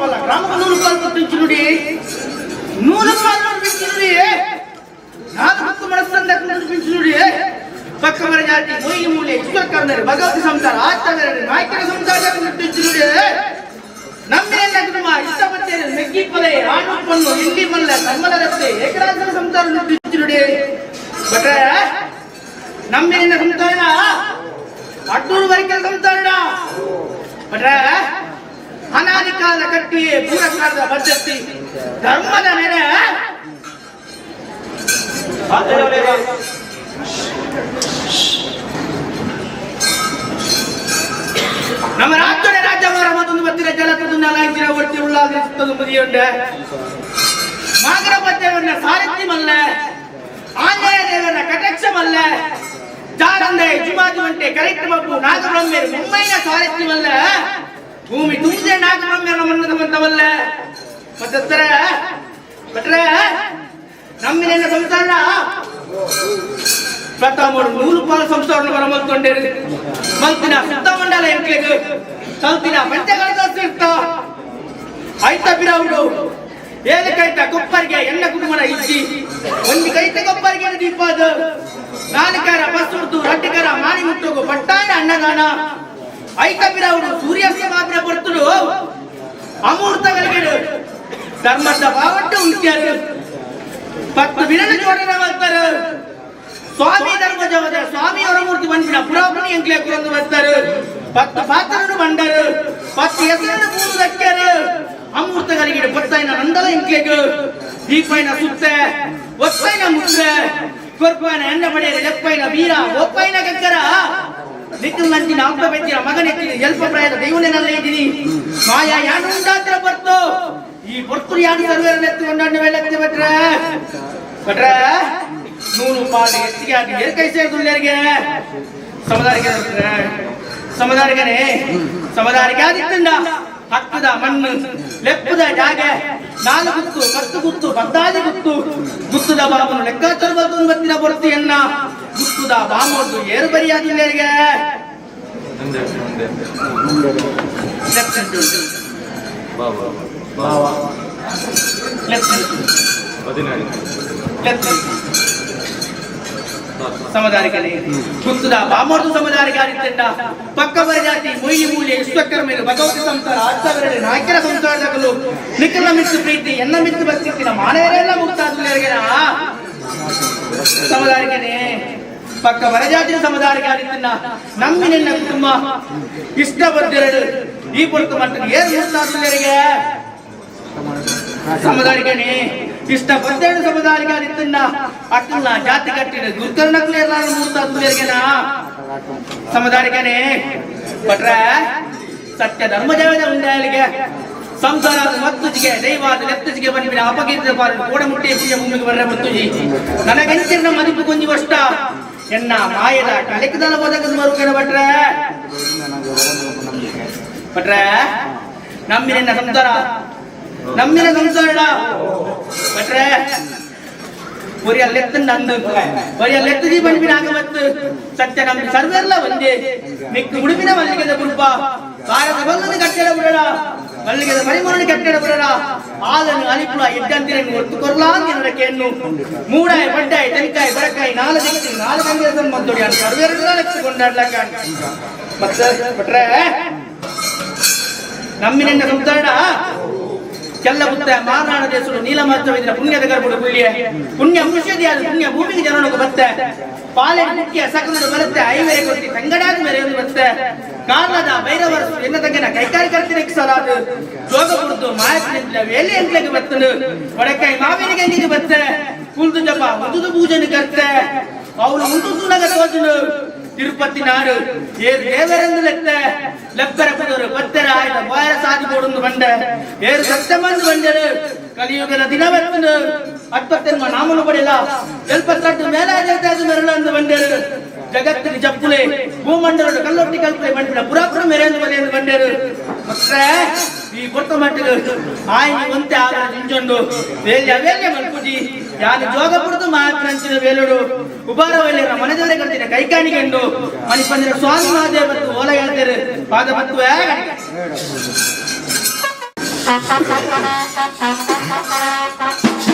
ಪಲ್ಲ ಗ್ರಾಮಕ್ಕೆ ನೂರು ಪಾಲು ತಿಂಚುನುಡಿ ನೂರು ಪಾಲು ಪಿಂಚುನುಡಿ ನಾಲ್ಕು ಹತ್ತು ಮನಸ್ಸಂದ ಪಿಂಚುನುಡಿ ಪಕ್ಕ ಮರ ಜಾತಿ ಮೊಯ್ಲಿ ಮೂಲೆ ಇಷ್ಟಕರ್ನರು ಭಗವತಿ ಸಂಸಾರ ಆತಗರಡು ನಾಯಕರ ಸಂಸಾರ ಪಿಂಚುನುಡಿ ನಮ್ಮಿನ ಕುಟುಂಬ ಇಷ್ಟಪಟ್ಟೇನೆ ಮೆಗ್ಗಿ ಪೊಲೆ ಆಣು ಪಣ್ಣು ಇಂಡಿ ಮಲ್ಲ ತಮ್ಮಲ ರಸ್ತೆ ಏಕರಾಜನ ಸಂಸಾರ ಪಿಂಚುನುಡಿ ಭಟ್ರೆ ನಮ್ಮಿನ ಸಂಸಾರ ಅಡ್ಡೂರು ವರೆಗೆ ಸಂಸಾರ ಭಟ್ರೆ ಅನಾದಿ ಕಾಲದ ಕಟ್ಟಿಯೇ ಪೂರಕಾಲದ ಪದ್ಧತಿ ಧರ್ಮದ ನೆರೆ. ನಮ್ಮ ರಾಜ್ಯದ ರಾಜ್ಯವರ ಮತ್ತೊಂದು ಬತ್ತಿರ ಜಲತದ ನಾಲ್ಕಿನ ಒತ್ತಿ ಉಳ್ಳಾದ ಸುತ್ತಲು ಮುದಿಯುಂಡೆ ಮಾಗರ ಪದ್ಯವನ್ನ ಸಾರಥ್യമಲ್ಲ ಆಂಜನೇಯ ದೇವರ ಕಟಾಕ್ಷಮಲ್ಲ ಜಾರಂದೆ ಜುಮಾಜು ಅಂಟೆ ಕರೆಕ್ಟ್ ಮಬ್ಬು ನಾಗಬ್ರಹ್ಮೇರು ಮುಂಬೈನ ಸಾರಥ್ಯವಲ್ಲ ಭೂಮಿ ತುಂಬಿದೆ ನಾಗಬ್ರಹ್ಮೇರ ಮನ್ನದ ಮತ್ತರ ಭಟ್ರೆ ನಮ್ಮಿನ ಸಂಸಾರ ಪ್ರಥಮರು ನೂರು ಪಾಲು ಸಂಸಾರ ಬರ ಮಲ್ತೊಂಡೇರು ಮಲ್ತಿನ ಸುತ್ತ ಮಂಡಲ ಎಂಕ್ಲೆಗ್ ಸಲ್ತಿನ ಪಂಚಗಣದ ಸಿರ್ತ ಐತ ಬಿರವುಡು ಏಳು ಕೈತ ಕೊಪ್ಪರಿಗೆ ಎಣ್ಣ ಕುಟುಂಬನ ಇಚ್ಚಿ ಒಂದು ಕೈತ ಕೊಪ್ಪರಿಗೆ ದೀಪದ ನಾಲ್ಕರ ಬಸ್ಸುರ್ದು ರಡ್ಡುಕರ ಮಾನಿ ಮುಟ್ಟುಗು ಪಟ್ಟಾಯ ಅನ್ನದಾನ ಐತ ಬಿರವುಡು ಸೂರ್ಯಾಸ್ತ ಮಾತ್ರ ಬರ್ತುಡು ಅಮೂರ್ತಗಳಿಗೆ ಧರ್ಮದ ಬಾವಟ್ಟು ಉಂಟ್ಯಾರು ಪತ್ತು ಬಿರಲು ಜೋಡಣೆ ಮಾಡ್ತಾರೆ ಸ್ವಾಮಿ ಧರ್ಮ ಜವದ ಸ್ವಾಮಿ ಅವರ ಮೂರ್ತಿ ಬಂದಿನ ಪುರಾಪುನಿ ಎಂಕ್ಲೆ ಕುರಂದು ಬರ್ತಾರೆ ಪತ್ತು ಪಾತ್ರನು ಬಂಡರು ಪತ್ತು ಹೆಸರನ್ನು ಪೂರು ದಕ್ಕ್ಯಾರು ಅಮೂರ್ತಗಳಿಗೆ ಗೊತ್ತಾಯಿನ ನಂದಲ ಎಂಕ್ಲೆಗ್ ದೀಪೈನ ಸುತ್ತೆ ಒತ್ತೈನ ಮುದ್ರೆ ಕೊರ್ಪಾನ ಎಣ್ಣ ಪಡೆಯಲು ಲೆಪ್ಪೈನ ವೀರ ಒಪ್ಪೈನ ಕಕ್ಕರ ನಿಖಿಲ್ ಅಪ್ಪ ಬೆಚ್ಚಿನ ಮಗನೆತ್ತಿನ ಎಲ್ಪ ಪ್ರಾಯದ ದೈವನೆಲ್ಲ ಇದ್ದೀನಿ ಮಾಯಾ ಯಾನು ಉಂಡಾತ್ರ ಬರ್ತು ಈ ಬರ್ತುರು ಯಾನು ಸರ್ವೇರನೆತ್ತು ಕೊಂಡಾಡ ವೇಳೆತ್ತೆ ಭಟ್ರೆ ಭಟ್ರೆ ನೂರು ಪಾಲು ಹೆಚ್ಚಿಗೆ ಆಗಿ ಏರ್ ಕೈ ಸೇರಿದುಳ್ಳರಿಗೆ ಸಮುದಾಯಕ್ಕೆ ಸಮುದಾಯಕನೇ ಸಮುದಾಯಕ್ಕೆ ಆದಿತ್ತಂಡ ಹಕ್ಕದ ಮಣ್ಣು ಲೆಪ್ಪದ ಜಾಗ ನಾಲ್ಕು ಗುತ್ತು ಪತ್ತು ಗುತ್ತು ಪದ್ದಾದಿ ಗುತ್ತು ಗುತ್ತದ ಬಾಬನು ಲೆಕ್ಕಾಚಾರ ಬರ್ತೊಂದು ಬತ್ತಿನ ಬರ್ತಿಯನ್ನ ಗುತ್ತದ ಬಾಮೋರ್ದು ಏರು ಬರಿಯಾದಿಲ್ಲರಿಗೆ ಸಮುದಾಯಕನೇ ಗುತ್ತದ ಬಾಮೋರ್ದು ಸಮುದಾಯಕ್ಕೆ ಆದಿತ್ತಂಡ ಪಕ್ಕ ಬರಜಾತಿ ಮೊಯ್ಲಿ ಮೂಲೆ ವಿಶ್ವಕರ್ಮೇರು ಭಗವತಿ ಸಂಸಾರ ಆಚಾರ್ಯರು ನಾಯಕರ ಸಂಸಾರದಕಲು ನಿಖಲ ಮಿತ್ತು ಪ್ರೀತಿ ಎನ್ನ ಮಿತ್ತು ಭಕ್ತಿನ ಮಾನವರೆಲ್ಲ ಮುಕ್ತಾದುಲ್ಲರಿಗೆ ಸಮುದಾಯಕನೇ ಪಕ್ಕ ಬರಜಾತಿನ ಸಮುದಾಯಕ್ಕೆ ಆದಿತ್ತನ್ನ ನಮ್ಮಿ ನಿನ್ನ ಕುಟುಂಬ ಇಷ್ಟ ಬದ್ದಿರಡು ಈ ಪೊರ್ತು ಮಟ್ಟ ಏನ್ ಮುಕ್ತಾದುಲ್ಲರಿಗೆ ಸಮುದಾಯಕನೇ ಇಷ್ಟ ಬದ್ದೆರಡು ಸಮುದಾಯಕ್ಕೆ ಆದಿತ್ತನ್ನ ಅಕ್ಕಲ್ನ ಜಾತಿ ಕಟ್ಟಿದ ಗುರುಕರ್ಣಕ್ಲೆ ಎಲ್ಲಾರು ಮೂರ್ತಾದುಲ್ಲರಿಗೆನಾ ಸಮುದಾಯಕನೇ ಭಟ್ರೆ ಸತ್ಯ ಧರ್ಮ ಜಯದ ಉಂಡಾಲಿಗೆ ಸಂಸಾರ ಮತ್ತುಜಿಗೆ ದೈವಾದ ಲೆತ್ತಜಿಗೆ ಬಂದಿನ ಅಪಕೀರ್ತಿ ಪಾಲು ಕೋಡ ಮುಟ್ಟಿ ಪುಣ್ಯ ಭೂಮಿಗೆ ಬರ್ರೆ ಮತ್ತುಜಿ ನನಗೆಂಚಿನ ಮದಿಪು ಕೊಂಜಿ ವಷ್ಟ ಎನ್ನ ಮಾಯದ ಕಲೆಕದಲ ಬೋಧಕದ ಮರುಕಣ ಭಟ್ರೆ ಭಟ್ರೆ ನಮ್ಮಿನ ಸಂಸಾರ ನಮ್ಮಿನ ಸಂಸಾರ ಭಟ್ರೆ ಒರಿ ಅಲ್ಲೆತ್ತ ನಂದು ಒರಿ ಅಲ್ಲೆತ್ತದಿ ಬಂದ್ಬಿನ ಆಗ ಮತ್ತು ಸತ್ಯ ನಮ್ಮ ಸರ್ವೆಲ್ಲ ಒಂದೇ ನಿಕ್ಕು ಉಡುಪಿನ ಮಲ್ಲಿಗೆದ ಕುರುಪ ಭಾರತ ಬಲ್ಲದ ಕಟ್ಟಡ ಬುಡಡ ಮಲ್ಲಿಗೆದ ಪರಿಮರಣ ಕಟ್ಟಡ ಬುಡಡ ಆಲನು ಅಲಿಪುಳ ಇದ್ದಂತಿರನ್ನು ಒತ್ತು ಕೊರ್ಲಾಂಗ್ ಕೇನ್ನು ಮೂಡಾಯ್ ಪಡ್ಡಾಯ್ ತೆಂಕಾಯ್ ಬಡಕಾಯ್ ನಾಲು ದಿಕ್ಕು ನಾಲು ಗಂಗೆ ಸಂಬಂಧೋಡಿ ಅನ್ ಸರ್ವೆಲ್ಲ ಕೊಂಡಾಡ್ಲಕ್ಕ ಮತ್ತೆ ಭಟ್ರೆ ನಮ್ಮಿನ ಸಂಸಾರ ಕೆಲ್ಲ ಪುತ್ತ ಮಾರನಾಡ ದೇಶಡು ನೀಲಮಾಚವಿದ್ರ ಪುಣ್ಯದ ಗರ್ಭಡು ಪುಳ್ಯ ಪುಣ್ಯ ಮುಷದಿಯಾದ ಪುಣ್ಯ ಭೂಮಿಗೆ ಜನನೊಗ ಬತ್ತೆ ಪಾಲೆ ಮುಖ್ಯ ಸಕಲರು ಬರುತ್ತೆ ಐವರೆ ಕೊಟ್ಟಿ ತಂಗಡಾದ ಮೇರೆ ಒಂದು ಬತ್ತೆ ಕಾರ್ಲದ ಭೈರವರ ಎನ್ನ ತಗ್ಗನ ಕೈಕಾರಿ ಕರ್ತಿನ ಸಲಾದು ಜೋಗ ಪುಡ್ದು ಮಾಯತ್ತಿನ ವೇಲೆ ಎಂಕ್ಲೆಗೆ ಬತ್ತನು ಒಡಕಾಯಿ ಮಾವಿನ ಗಂಗಿಗೆ ಬತ್ತೆ ಕುಲ್ದು ಜಪ ಉದುದು ಪೂಜನೆ ಕರ್ತೆ ಅವನು ಉಂಟು ನಗರ ತೋಜನು ತಿರುಪತಿ ನಾಡು ಏರು ದೇವರೆಂದು ಲೆತ್ತೆ ಲೆಪ್ಪರ ಪುದರು ಪತ್ತೆರ ಆಯ್ದ ಬಾಯರ ಸಾದಿ ಬೋಡೊಂದು ಬಂಡೆ ಏರು ಸತ್ಯಮಂದು ಬಂಡೆರು ಕಲಿಯುಗದ ದಿನ ಬರ್ತನು ಅಟ್ಪತ್ತೆನ್ಮ ನಾಮನು ಪಡೆಯಲ ಎಲ್ಪತ್ತಟ್ಟು ಮೇಲಾಜ ಮೆರಳಂದು ಬಂಡೆರು ಜಗತ್ತಿನ ಜಪ್ಪುಲೆ ಭೂಮಂಡಲದ ಕಲ್ಲೊಟ್ಟಿ ಕಲ್ಪಲೆ ಬಂಡಿನ ಪುರಾಪುರ ಮೆರೆಂದು ಬರೆಯಲು ಬಂಡೆರು ಮತ್ತೆ ಈ ಕೊಟ್ಟ ಮಟ್ಟಿಗೆ ಆಯ್ನ ಒಂತೆ ಆಗ ಜಿಂಜೊಂಡು ವೇಲ್ಯ ವೇಲ್ಯ ಮಲ್ಪುಜಿ ಯಾನು ಜೋಗ ಪುಡ್ದು ಮಾಪಿನಂಚಿನ ವೇಲುಡು ಉಬಾರ ವೇಲ್ಯರ ಮನದವರೆ ಕಡ್ತಿನ ಕೈಕಾಣಿಗೆಂಡು ಮಣಿಪಂದಿರ ಸ್ವಾಮಿ ಮಹಾದೇವ ಮತ್ತು ಓಲ ಹೇಳ್ತಾರೆ ಪಾದ ಮತ್ತು Thank you.